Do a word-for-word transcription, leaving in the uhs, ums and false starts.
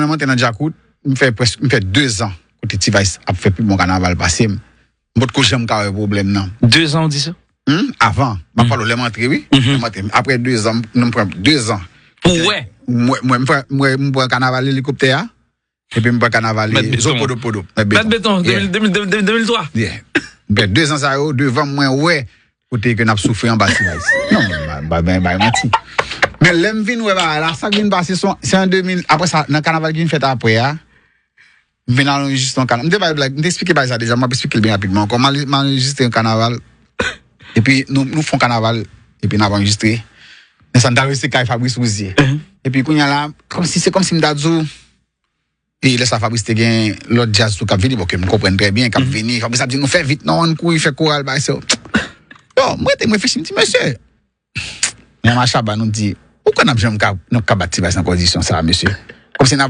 Mwen, mwen te nan Djakout, m fè prèske, m fè de zan kote T-Vice ap fè pi bon kanaval pase m. M potko janm ka wè pwoblèm nan. De zan ou di sa? Hmm? Avan, m ap pale w lè m antre, wi. Lè m antre. Apre de zan, m pran de zan. Pou wè? Mwen, mwen, m pran, mwen, m pran kanaval elikoptè a, epi m pran kanaval Mèt beton. Zopodopodo. Mèt Mèt beton, Yeah. de mil, de mil, de mil, de mil twa. Yeah. M fè de zan sa yo, devan mwen wè kote ke n ap soufri anba T-Vice. Non, men, ba, ba, ba, manti. Men lè m vin wè bagay la, sa k vin pase, se an de mil, apre sa, nan kanaval ki vin fèt apre a, m vin al anrejistre yon kanaval. M te bay blag, m te eksplike bagay sa deja, m ap eksplike l byen rapidman ankò. M al, m al anrejistre yon kanaval, epi nou, nou fè yon kanaval, epi n ap anrejistre. Men sa, m t al anrejistre kay Fabrice Rouzier. Epi kounye a la, kòmsi, se kòmsi m ta di w, e lè sa Fabrice te gen lòt djaz tou k ap vini, bon, ke m konprann trè byen, k ap vini. Fabrice ap di, nou fè vit, non, ann kouri, fè koral, bagay sa yo. Yo, m rete, m reflechi, m di, mesye, men Machaba, nou di, ou kwè n ap janm ka, n ap ka bat T-Vice nan kondisyon sa, mesye? Kòmsi n ap